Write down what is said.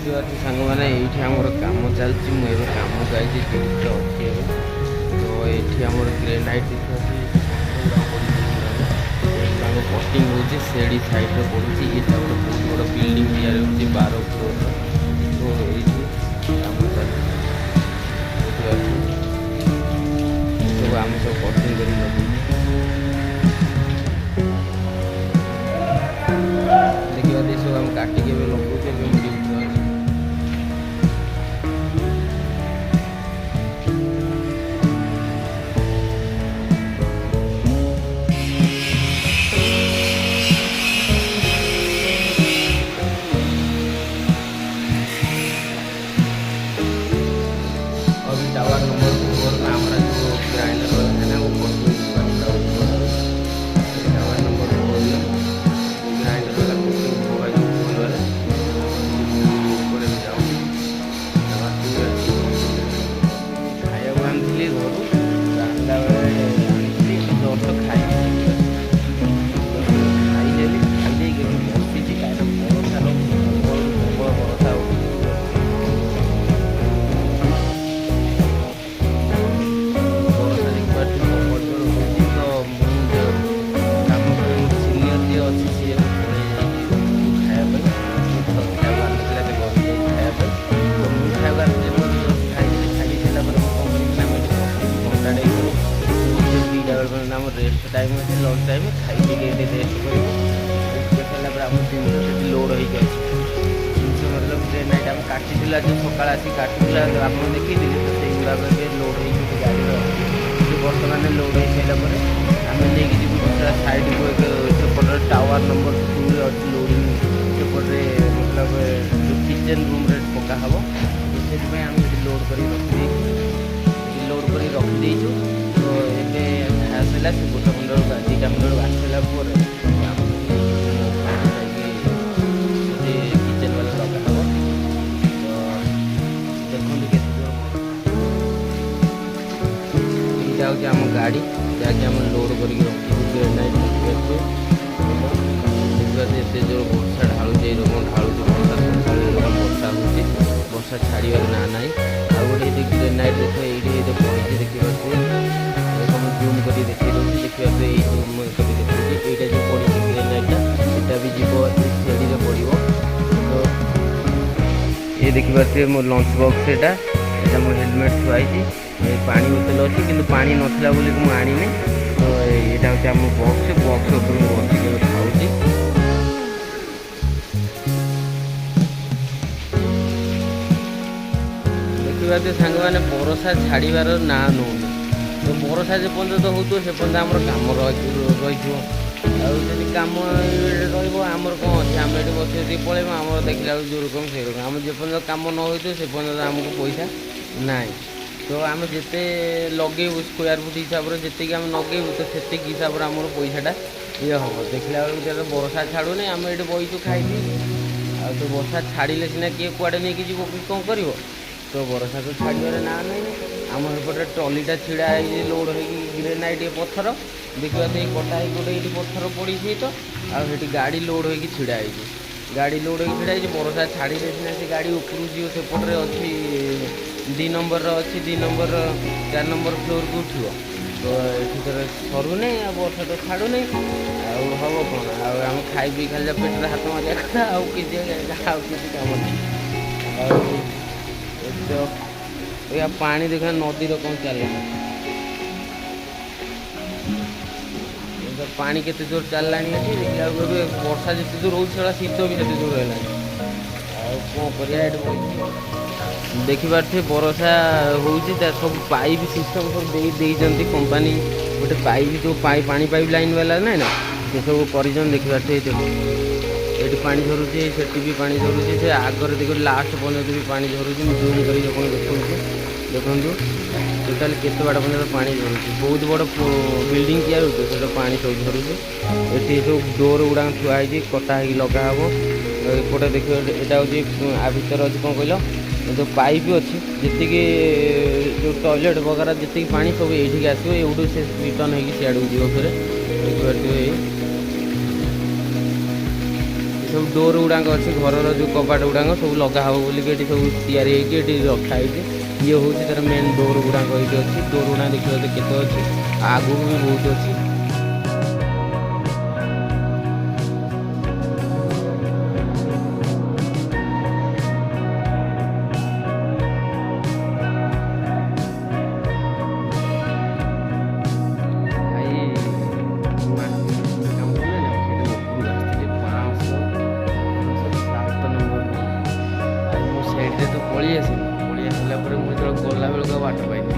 ଦେଖିପାରୁଛି ସାଙ୍ଗମାନେ, ଏଇଠି ଆମର କାମ ଚାଲିଛି। ମୁଁ ଏବେ କାମକୁ ଆଇଛି, ଡ୍ୟୁଟିରେ ଅଛି ଏବେ। ତ ଏଠି ଆମର ଗ୍ରେନାଇଟ୍ ଦେଖିପାରୁଛି, ଏଗୁଡ଼ାକ କଟିଂ ହେଉଛି, ସେଡ଼ି ସାଇଡ଼୍ରେ ପଡ଼ୁଛି। ଏଇଟା ଗୋଟେ ବହୁତ ବଡ଼ ବିଲ୍ଡିଂ ତିଆରି ହେଉଛି, 12 ଫ୍ଲୋର୍ର। ତ ଏଇଠି କାମ ଚାଲିଛି, ଦେଖିପାରୁଛି। ଏସବୁ ଆମେ ସବୁ କଟିଂ କରିକି ଲଗେଇଛୁ। ଦେଖିବା, ଏସବୁ ଆମେ କାଟିକି ଏବେ ଲଗାଉଛୁ। ଏବେ ମୁଁ ଡ୍ୟୁଟିରେ ଅଛି। अभी टावर नंबर 4 में हमारा जो ग्राइंडर वाला है ना, वो कटिंग हुआ है ऊपर। टावर नंबर 4 में वो ग्राइंडर वाला कटिंग होगा, जो गोल वाला ଉପରେ ବି ଯାଉଛି। ଟାୱାର 2 ଅଛି। ଖାଇବାକୁ ଆଣିଥିଲି ଘରୁ, ଆଣିଲା ବେଳେ ଆଣିଥିଲି, ଜଷ୍ଟ ଖାଇବି, ଖାଇଦେଲି। ଖାଇଦେଇକି ଏବେ ବସିଛି, କାରଣ ବରଷାର ପ୍ରବଳ ପ୍ରବଳ ବରଷା ହେଉଛି। ବରଷା ଦେଖିପାରୁଛି, ପ୍ରବଳ ଜୋର ହେଉଛି। ତ ମୁଁ ଯୋଉ କାମ କରେ, ମୋ ସିନିୟର ଯିଏ ଅଛି, ସିଏ ଏବେ ପଳେଇ ଯାଇଛି ଘରକୁ ଖାଇବା ପାଇଁ। ମୁଁ ତ ଖାଇବାକୁ ଆଣିଥିଲା, ସେ ଘରକୁ ଯାଇଛି ଖାଇବା ପାଇଁ। ତ ମୁଁ ଖାଇବାକୁ ଆଣିଥିଲି, ମୁଁ ଜଷ୍ଟ ଖାଇଦେଲି। ଖାଇ ସାରିଲା ପରେ ମୁଁ କ'ଣ କରିବି ନା, ମୁଁ ଏଠି ବସିଛି ଘଣ୍ଟାଟେ ହେଇଗଲେ। 2ଟା ବେଳ ପର୍ଯ୍ୟନ୍ତ ଆମର ରେଷ୍ଟ ଟାଇମ୍ ଅଛି, ଲଞ୍ଚ ଟାଇମ୍। ଖାଇ ପିଇକି ଏଠି ରେଷ୍ଟ କରିବୁ। ରେଷ୍ଟ କରିସାରିଲା ପରେ ଆମ ଜିନିଷ ସେଠି ଲୋଡ଼ ହେଇକି ଅଛି। ଜିନିଷ ମତଲବ ଗ୍ରେନାଇଟ୍ ଆମେ କାଟିଥିଲା, ଯେଉଁ ସକାଳେ ଆସିକି କାଟିଥିଲା, ଆପଣ ଦେଖିଥିଲି। ତ ସେଇଗୁଡ଼ାକ ଏବେ ଲୋଡ଼ ହେଇକି ଗୋଟେ ଗାଡ଼ିରେ ଅଛି। ସେ ବର୍ତ୍ତମାନ ଲୋଡ଼ ହେଇସାରିଲା ପରେ ଆମେ ନେଇକି ଯିବୁ ଦୁସରା ସାଇଡ଼କୁ। ଏକ ସେପଟରେ ଟାୱାର ନମ୍ବର 2ରେ ଅଛି ଲୋଡ଼ିଂ। ସେପଟରେ ମତଲବ ଯେଉଁ କିଚେନ୍ ରୁମ୍ରେ ପକା ହେବ। ତ ସେଥିପାଇଁ ଆମେ ସେଠି ଲୋଡ଼ କରିକି ରଖିଦେଇଛୁ, ସେଠି ଲୋଡ଼ କରିକି ରଖିଦେଇଛୁ। ତ ଏବେ ଖାଇବା ସରିଲା, ସେ ଗୋଟେ ଖଣ୍ଡ 2ଟା ଖଣ୍ଡ ଆସିଲା ପରେ ଆମେ ନେଇକି ଯାଇକି ସେଠି କିଚେନ୍ ବାଲା ଲଗା ହେବ। ତ ଦେଖନ୍ତୁ କେତେ ଜୋର ଏଇଟା ହେଉଛି ଆମ ଗାଡ଼ି, ଯାହାକି ଆମେ ଲୋଡ଼ କରିକି ରଖିଛୁ ଗ୍ରେନାଇଟ୍। ଦେଖିପାରୁଥିବେ, ଦେଖିପାରୁଥିବେ, ଏତେ ଜୋର ବର୍ଷା ଢାଳୁଛି, ଏଇ ରକମ ଢାଳୁଛି ବର୍ଷା। ସକାଳୁ ଏରକମ ବର୍ଷା ହେଉଛି, ବର୍ଷା ଛାଡ଼ିବାର ନାଁ ନାହିଁ। ଆଉ ଗୋଟେ ଏଇଠି ଗ୍ରେନାଇଟ୍ ଦେଖ, ଏଇଠି ଏଇଠି ପଡ଼ିଛି, ଦେଖିପାରୁଥିବେ। ଦେଖ, ମୁଁ ଜୁମ୍ କରିକି ଦେଖେଇ ଦେଉଛି, ଦେଖିପାରୁଥିବେ। ଏଇ ଜୁମ୍ କରି ଦେଖଉଛି, ଏଇଟା ଯେଉଁ ପଡ଼ିଛି ଗ୍ରେନାଇଟ୍ଟା, ଏଇଟା ବି ଯିବ, ଏ ସିଡ଼ିରେ ପଡ଼ିବ। ତ ଏ ଦେଖିପାରୁଥିବେ ମୋ ଲଞ୍ଚ ବକ୍ସ ଏଇଟା। ଏଇଟା ମୋ ହେଲମେଟ୍ ଥୁଆ ହେଇଛି। ଏ ପାଣି ବୋତଲ ଅଛି, କିନ୍ତୁ ପାଣି ନଥିଲା ବୋଲି ମୁଁ ଆଣିନି। ତ ଏଇଟା ହେଉଛି ଆମ ବକ୍ସ। ବକ୍ସ ଉପରେ ମୁଁ ବସିକି ଏବେ ଖାଉଛି। ଦେଖିପାରୁଥିବେ ସାଙ୍ଗମାନେ, ବରଷା ଛାଡ଼ିବାର ନାଁ ନେଉନି। ତ ବରଷା ଯେପର୍ଯ୍ୟନ୍ତ ହେଉଥିବ, ସେ ପର୍ଯ୍ୟନ୍ତ ଆମର କାମ ରହିଥିବ। ଆଉ ଯଦି କାମ ରହିବ, ଆମର କ'ଣ ଅଛି? ଆମେ ଏଠି ବସି ବସି ପଳେଇବୁ। ଆମର ଦେଖିଲା ବେଳକୁ ଯେଉଁ ରକମ ସେଇ ରକମ। ଆମ ଯେପର୍ଯ୍ୟନ୍ତ କାମ ନ ହୋଇଥିବ, ସେ ପର୍ଯ୍ୟନ୍ତ ଆମକୁ ପଇସା ନାହିଁ। ତ ଆମେ ଯେତେ ଲଗେଇବୁ, ସ୍କୋୟାର ଫୁଟ ହିସାବରେ ଯେତିକି ଆମେ ଲଗେଇବୁ, ତ ସେତିକି ହିସାବରେ ଆମର ପଇସାଟା ଇଏ ହେବ। ଦେଖିଲା ବେଳକୁ ଯେତେବେଳେ ବର୍ଷା ଛାଡ଼ୁନି, ଆମେ ଏଠି ବଇଛୁ ଖାଇ ପିଇକି। ଆଉ ତ ବର୍ଷା ଛାଡ଼ିଲେ ସିନା କିଏ କୁଆଡ଼େ ନେଇକି ଯିବ କି କ'ଣ କରିବ। ତ ବର୍ଷା ତ ଛାଡ଼ିବାର ନାଁ ନାହିଁ। ଆମ ଏପଟେ ଟ୍ରଲିଟା ଛିଡ଼ା ହେଇଛି ଲୋଡ଼ ହେଇକି ଗ୍ରେନାଇଟ୍ ପଥର। ଦେଖିବା, ସେଇ କଟା ହେଇକି ଗୋଟେ ଏଇଠି ପଥର ପଡ଼ିଛି ତ। ଆଉ ସେଠି ଗାଡ଼ି ଲୋଡ଼ ହେଇକି ଛିଡ଼ା ହେଇଛି, ଗାଡ଼ି ଲୋଡ଼ ହେଇକି ଛିଡ଼ା ହେଇଛି। ବର୍ଷା ଛାଡ଼ିଲେ ସିନା ସେ ଗାଡ଼ି ଉପରକୁ ଯିବ। ସେପଟରେ ଅଛି, 2 ନମ୍ବରର ଅଛି, 2 ନମ୍ବରର 4 ନମ୍ବର ଫ୍ଲୋରକୁ ଉଠିବ। ତ ଏଠି ତ ସରୁନି, ଆଉ ବର୍ଷା ତ ଛାଡ଼ୁନି, ଆଉ ହବ କ'ଣ? ଆଉ ଆମେ ଖାଇ ପିଇ ଖାଲି ଯା ପେଟରେ ହାତ ମାରିବା କଥା, ଆଉ କିଛି କାମ ନାହିଁ। ଆଉ ଏଠି ତ ଏଇଆ ପାଣି ଦେଖିବା, ନଦୀର କ'ଣ ଚାଲିଲାଣି। ତ ପାଣି କେତେ ଜୋର ଚାଲିଲାଣି ଏଠି। ଦେଖିଲା ବେଳକୁ ଏବେ ବର୍ଷା ଯେତେ ଜୋର ହେଉଛି, ସେଗୁଡ଼ା ଶୀତ ବି ସେତେ ଜୋର ହେଲାଣି। ଆଉ କ'ଣ କରିବା, ଏଠି ବସିଛି। ଦେଖିପାରୁଥିବେ, ବର୍ଷା ହେଉଛି। ତା ସବୁ ପାଇପ୍ ସିଷ୍ଟମ୍ ସବୁ ଦେଇ ଦେଇଛନ୍ତି କମ୍ପାନୀ। ଗୋଟେ ପାଇପ୍, ଯେଉଁ ପାଣି ପାଇପ୍ ଲାଇନ୍ ବାଲା ନାଇଁ ନା, ସେ ସବୁ କରିଛନ୍ତି। ଦେଖିପାରୁଥିବେ, ଏଇ ଦେଖ। ଏଠି ପାଣି ଝରୁଛି, ସେଠି ବି ପାଣି ଝରୁଛି, ସେ ଆଗରେ ଦେଖିବ ଲାଷ୍ଟ ପର୍ଯ୍ୟନ୍ତ ବି ପାଣି ଝରୁଛି। ମୁଁ ଜୁମ୍ କରିକି ଆପଣଙ୍କୁ ଦେଖାଉଛି, ଦେଖନ୍ତୁ ଟୋଟାଲି କେତେ ବାଟ ପର୍ଯ୍ୟନ୍ତ ପାଣି ଝରୁଛି। ବହୁତ ବଡ଼ ବିଲ୍ଡିଂ ତିଆରି ହେଉଛି, ସେଟା ପାଣି ସବୁ ଝରୁଛି। ଏଠି ସବୁ ଡୋର୍ ଗୁଡ଼ାକ ଥୁଆ ହେଇଛି, କଟା ହେଇକି ଲଗା ହେବ। ଏପଟେ ଦେଖିବ, ଏଇଟା ହେଉଛି ଆ ଭିତରେ ଅଛି କ'ଣ କହିଲ, ଯେଉଁ ପାଇପ୍ ଅଛି, ଯେତିକି ଯେଉଁ ଟଏଲେଟ୍ ବଗେରା ଯେତିକି ପାଣି ସବୁ ଏଇଠିକି ଆସିବ। ଏଇଠୁ ସେ ରିଟର୍ନ ହେଇକି ସିଆଡ଼କୁ ଯିବ ଫେରେ। ଦେଖିପାରୁଥିବେ, ଏଇ ସବୁ ଡୋର୍ ଗୁଡ଼ାକ ଅଛି, ଘରର ଯେଉଁ କବାଟ ଗୁଡ଼ାକ ସବୁ ଲଗା ହେବ ବୋଲିକି ଏଠି ସବୁ ତିଆରି ହେଇକି ଏଠି ରଖା ହେଇଛି। ଇଏ ହେଉଛି ତାର ମେନ୍ ଡୋର୍ ଗୁଡ଼ାକ ଏଇଠି ଅଛି। ଡୋର୍ ଗୁଡ଼ାକ ଦେଖିବ କେତେ ଅଛି, ଆଗକୁ ବି ବହୁତ ଅଛି। ଭାଇ, ମୁଁ ଆସିଥିଲି କାମ କଲେ ନା, ସେଇଠି ଉପରକୁ ଆସିଥିଲି 507 ନମ୍ବର। ଆଉ ମୁଁ ସାଇଡ଼୍ରେ ତ ପଳେଇ ଆସିଲି। ପଳେଇ ଆସିଲା ପରେ ମୁଁ ଯେତେବେଳେ ଗଲା ବେଳକୁ ଆଉ ବାଟ ପାଇନି।